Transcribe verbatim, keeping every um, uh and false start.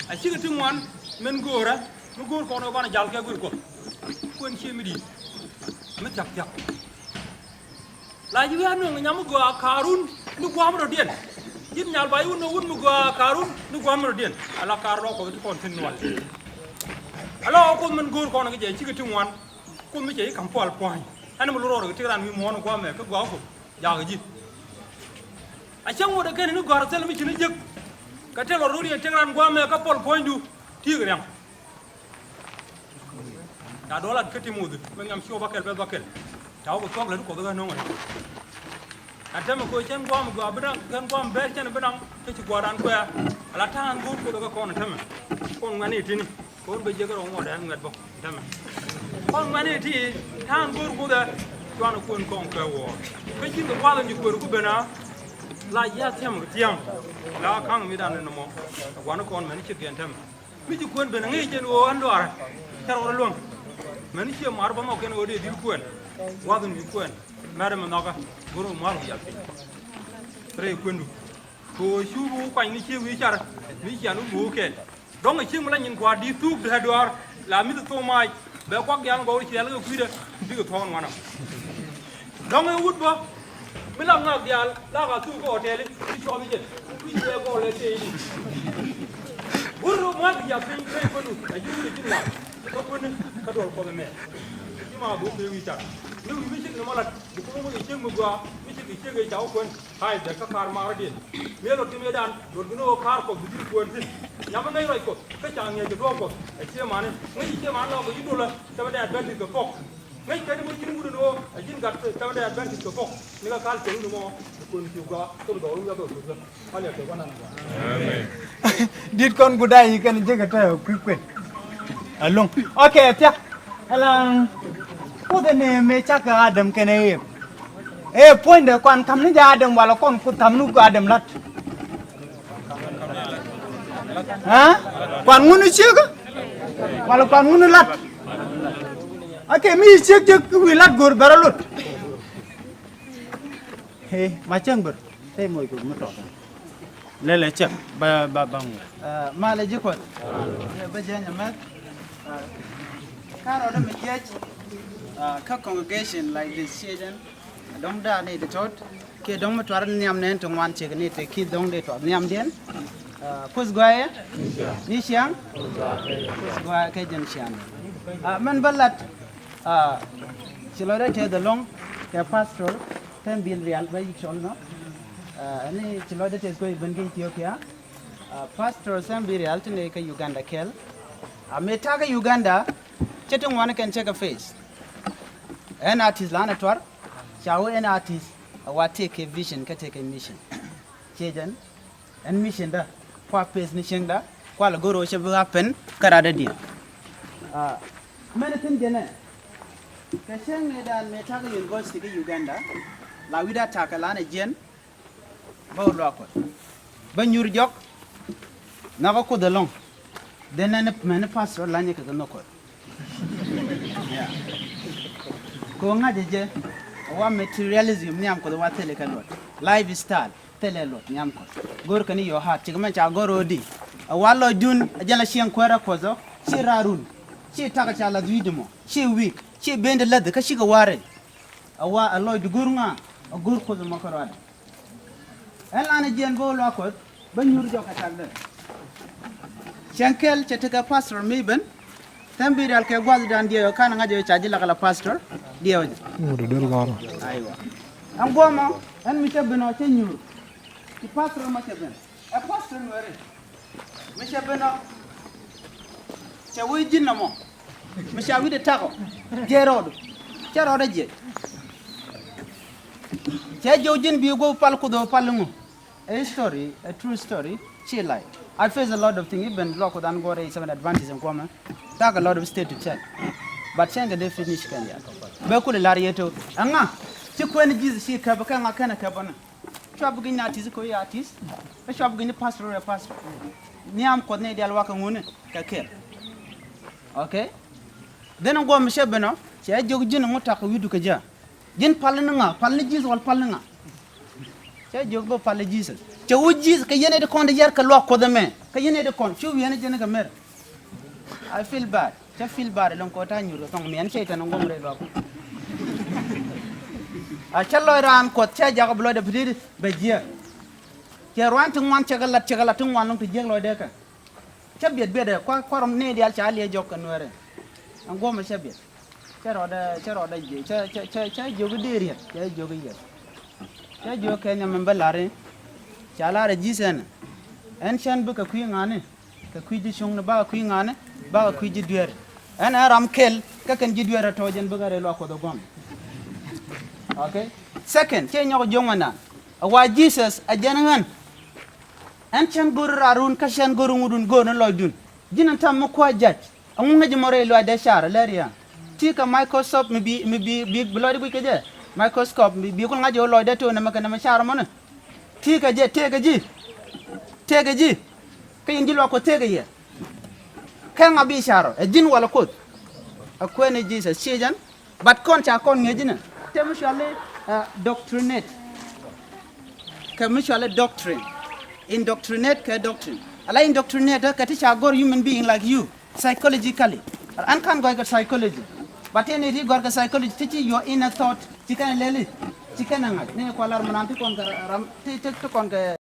A cikɛ ti ŋuan min göörä, mi göör kɔn ɛ banɛ jal kɛ guir Kuɔth. Kuën cie mi di̱i̱t mi thia̱k thia̱k. La ji̱ wi̱i̱ a nöŋ nyam mi gɔaa kaarun ni gua̱a̱m rɔ̱diɛn. Ji̱n nyal ba ji̱ wun ni wun mi gɔaa kaarun ni gua̱a̱m rɔ̱diɛn. Ala kaar lɔ Kuɔth ti kɔn thi̱n nual. Ala ɣɔw Kuoth min göör kɔn kɛ jɛ cikɛ ti ŋuan. Kuoth mi cɛ ji̱ ka̱m pual pua̱ny. Ɛn mi lo̱r rɔɔdɛ kɛ tëk ran wi̱i̱ muɔ̱ɔ̱n gua̱a̱mɛ kä gua̱a̱k Kuoth jakä ji̱. A cäŋ wot ɛ kɛn ni gɔ̱a̱r thil mi ci ni jek. Kɛ tël ɔ runi ɛ tëk ran gua̱a̱mɛ kä puɔl puɔ̱nydu ti̱i̱k riaŋ. Ca duɔl lat kä Timothi mi nhiam ci wä bäkɛl bɛ bäkɛl. Ca wä kɛ thuɔ̱k lät Kuɔth kä no̱ŋ ɛ. Ɛn täämɛ kɛ ɣöö cɛn gua̱a̱m gɔaa bi da̱ŋ, cɛn gua̱a̱m bɛr cɛn bi da̱ŋ kä ci gua̱a̱r ran kuɛ. Ala ta̱a̱ŋ go̱o̱r Kuoth kä kɔn ɛ täämɛ. Kɔn ŋuɛ̈ni ti̱ni. Kɔn bɛ jiäk rɔ ŋuɔ̱t ɛn ŋuɛ̈t bä. Täämɛ. Kɔn ŋuɛ̈ni ti ta̱a̱ŋ go̱o̱r Kuoth ɛ. Cuanɛ kuën kɔn kɛ wuɔ̱ɔ̱r. Kä ji̱n kɛ gua̱a̱th in ci kuëër ku ben a. La ji̱ a thiäm kɛ thiäŋ. La ka̱ŋ mi dan ni nɔmɔ. Gua̱n kɔn mɛn ci gɛn täämɛ. Mi ci kuën ben ŋi̱i̱c ɛn ɣöö ɛn luaarɛ. Cɛ rɔɔdɛ luäŋ. Mɛn ciɛ mar bä mɔk kɛn ɣöö dee dhil kuɛn. Gua̱th in wi̱i̱ kuɛn. Mɛrɛ mi nhɔkä. Go̱r ɣöö mua̱r wi̱i̱ yal piny. Rɛy kuëndu. Kɛ ɣöö cu bi wä kuany ni ciek wi̱i̱ car. Mi cian wä mo̱o̱k kɛn. Dɔ̱ŋ ɛ cieŋ mi la nyin kua̱r di̱i̱t thuk dee duaar. La mi̱th thok maac. Bɛ kuak diaal gɔw ciɛɛl kɛ kui̱dɛ. Bikɛ thuɔ̱ɔ̱n ŋuanɔ. Dɔ̱ŋ ɛ wut bä mi la ŋa̱k diaal la ka thuk kä hotɛli ti cuɔth i̱ jɛ. Kui̱ jɛ gɔl ɛ tëë i̱. Wut rɔ mua̱th ya piny kä i̱ pänu a ji̱ wut ɛ ji̱n ŋa̱k kä kuäni kä duɔl Kuɔth ɛmɛ. Ci ma buk pee wi̱i̱ car ni wi̱i̱ mi cik ni mɔ lat bi kuäni wut ɛ ciek mi gɔaa mi cik kɛ ciek ɛ ca wä kuän. Ka̱a̱c dee kä ka̱a̱r makrɔ̱diɛn. Mëë luɔt kɛ mëëdan luɔt kɛ ni ɣöö ka̱a̱r Kuɔth bi ji̱ kuäär thi̱n. Nyam bi ŋäc ruac Kuɔth kä ca ŋi̱eec kɛ duɔ̱ɔ̱p Kuɔth ɛ cie mani ŋäc i̱ cie mani lɔɔk kɛ ji̱ dolä. Seventh Day Adventist kɛ pɔk. Ŋäc kɛn mi cin wut ɛn ɣöö ɛ ji̱n gat Seventh Day Adventist kɛ pɔk. Ni kɛ ka̱l cɛ wut ɛmɔ kɛ kuën ci gɔaa kä bi dhɔk rum yɔth ɛ kuth kɛ. Di̱t kɔn guda yi kɛn jek ɛ tɛ kui̱ kuën. Alo̱ŋ. Ok, thiak. Ala Kuoth ɛn ɛ mëë cak kɛ Adam kɛnɛ Eve. Ɛ puɔ̱nydɛ kuan ka̱m ni jɛ Adam walɛ kɔn Kuoth ka̱m ni Adam la̱t? Ɛ? Kuan ŋun ni ciek? Walɛ kuan ŋun ni la̱t? Ok, mi ciek jek wi̱i̱ la̱t go̱r bɛ rɔ lot. Ɛ, ma cäŋ bär. Tëë moc kɛ mi tɔt. Lɛlɛ cɛ ba ba ba ŋu. Ah, malɛ ji̱ Kuɔth. Ɛ, bä jɛ nyɛ mɛth. Ah, ka rɔɔdɛ mi jiɛc. Ah, kä congregation like this ciecɛn. Dɔ̱ŋ da̱a̱ ni di tɔt. Kiɛ dɔ̱ŋ mi tuar nhiam nɛn ti ŋuan ciek ni ti ki dɔ̱ŋ di tɔt nhiamdiɛn. Ah, Kuoth gɔaaɛ. Ni ciaŋ. Kuoth gɔaaɛ kɛ jɛn ciaŋ. Ah, mɛn bä lat. Ah, ci lɔcdä tɛth ɛlɔ̱ŋ kɛ pastor Thɛmbil Rial bä yi̱k cɔl nɔ. Ah, ni ci lɔcdä tɛth kuec ben kä Ethiopia. Ah, Pastor Thɛmbil Rial ti nɛy kä Uganda kɛl. Ah, mëë ta̱a̱ kä Uganda cɛ ti ŋuan kɛn cɛ kɛ face. Ɛn artist lanɛ tuar ca wee ɛn artist a wa tëëkɛ vision kä tëëkɛ mission. Ciecɛn. Ɛn mission dä kua peth ni cieŋda kua lɛ go̱r ɣöö cɛ bi happen kä radä diɛ. Ah, mɛn thi̱n jɛnɛ kɛ cieŋ ni dan mëë ta̱kä university kä Uganda. La wi̱cdä ta̱kä lanɛ jiɛn bä wä luaak Kuɔth bä nyuur jɔk. Nhɔkä Kuoth ɛlɔ̱ŋ. Then ɛn mɛn pastor lanyɛ kɛ kɛ nhɔk Kuɔth. Yeah. Kɛ ɣöö ŋa̱cä jɛ ɛ wa materialism nhiam Kuɔth ɛ wa thilɛ kɛ luɔt. Lifestyle thilɛ luɔt nhiam Kuɔth. Go̱o̱r kɛn i̱ your heart cikɛ mɛn ca go̱o̱r ɣöö di ɛ wa lɔcdun ɛ jɛn la cieŋ kuäärä Kuɔth ɔ ci raarun ci takä ca lath wi̱i̱dɛ mɔ ci weak ci ben de läth kä cikɛ wa̱a̱ rɛy. Ɛ wa ɛ lɔcdu go̱o̱r ŋa ɛ go̱o̱r Kuoth ɛmɔ kärɔadɛ. Ɛn lanɛ jiɛn bä wä luaak Kuɔth bä nyuur jɔk kɛ takdɛ. Cɛn kɛl cɛ tekɛ pastor mi ben. Thɛmbil Rial kɛ gua̱thdan diɛw ɛ kan ŋa̱c ɛ ca ji̱ lak ala pastor diɛw jɛ. Ŋut ɛ duel gɔ̱rä. Aywa. Ɛn guɔmɔ ɛn mi cɛ ben ɔ cɛ nyuur. Ci pastor mɔ cɛ ben ɛ pastor Nuɛri. Mi cɛ ben ɔ cɛ wee ji̱n nɔmɔ. Mi ca wi̱cdɛ tak ɔ jiɛc rɔɔdu. Cɛ rɔɔdɛ jiɛc. Cɛ jiök ji̱n bi go̱o̱p pal Kuoth ɣöö pal iŋu. A history, a true story, ci lay. I face a lot of things, even luak Kuoth an guɔ rɛy Seventh Adventist in kuɔmɛ. Ta̱k a lot of story to tell. But cɛn kɛ dee finish kɛn ya. Bɛ kulɛ lar yet ɣöö ɛŋa ci kuɛn Jesus ci käp kɛ ŋa kɛn ɛ käp ɔnɛ. Cua bi giny ni artist kɛ ɣöö artist. Kä cua bi giny ni pastor ɛ pastor. Nhiam Kuɔth ni diaal wakɛ ŋuni kɛ kɛl. Okay. Then guɔ mi cɛ ben ɔ cɛ jiök ji̱n ŋu tak wi̱cdu kɛ jɛ. Ji̱n pal ni ŋa, pal ni Jesus wal pal ni ŋa? Cɛ jiök bä pal ni Jesus. Cɛ wä Jesus kɛ yɛn ɛ di kɔn di yɛr kɛ luak Kuɔth ɛmɛ. Kɛ yɛn ɛ di kɔn cu wiɛn ɛ jɛn kɛ mer. I feel bad. Cä feel bad ɛlɔŋ kɔ ta̱a̱ nyuur kɛ thɔŋ miɛn cɛ tɛn ŋɔm rɛy luak. A cä lɔc raan Kuɔth cä jakɔ bi lɔcdɛ bi ti̱ti̱ bɛ jiɛk. Cɛ ruan ti ŋuan cɛ kɛ lat cɛ kɛ lat ti ŋuan lɔŋ ti jiɛk lɔcdɛ kɛ. Cä biɛt biɛt ɛ kua kuarom ni diaal ca liɛ jɔk kɛ nuɛɛrɛ. Ɛn guɔmɛ cä biɛt. Cä rɔɔdɛ cä rɔɔdɛ jiɛ cä cä cä cä jiök i̱ dee riɛk cä jiök i̱ yɛth. Cä jiök kɛ nyam ɛn bä la̱ri. Ca la̱rɛ ji̱th ɛn. Ɛn cän bikɛ kui̱ ŋa̱ni. Kɛ kui̱ ji̱ cuŋni bakɛ kui̱ ŋa̱ni. Bakɛ kui̱ ji̱ dueer. Ɛn ɛn ram kɛl kä kɛn ji̱ dueer ɛ tɔ̱ jɛn bikɛ rɛy luak Kuɔth ɛ gua̱m. Okay. Second cɛ nyɔk jiök mɛndan. A wa Jesus a jɛn ŋän. Ɛn cän go̱r rarun kä cän go̱r ŋudun go̱r ni lɔcdun. Ji̱n ɛn tam mi kua̱ jac. Ɛŋu ŋäc mɔ rɛy lɔcdɛ car lɛr yɛ. Ti kɛ microscope mi bi mi bi bi bi lɔcdɛ guic kɛ jɛ. Microscope mi bi kul ŋa̱c jɛ wä lɔcdɛ to̱ nɛmɛ kɛ nɛmɛ car mɔni. Ti kɛ jɛ tëëkɛ ji̱. Tëëkɛ ji̱. Kä yɛn ji̱ luak Kuɔth tëëkɛ yɛ. Kɛ ŋa bi car ɔ ɛ ji̱n walɛ Kuoth. Ɛ kuɛn ni Jesus ciec ɛn. But kɔn ca kɔn ŋi̱eec inɛ te mi cuali doctrinate. Kɛ mi cuali doctrine. Indoctrinate kɛ doctrine. Ala indoctrinate kɛ ti ca gɔr human being like you psychologically. An kan gɔy kɛ psychology. But tëë ni ti gɔr kɛ psychology ti ci your inner thought ci kɛn lɛli ci kɛn ŋa̱c ni kualar mi nan ti kɔn kɛ ram ti ti ti kɔn kɛ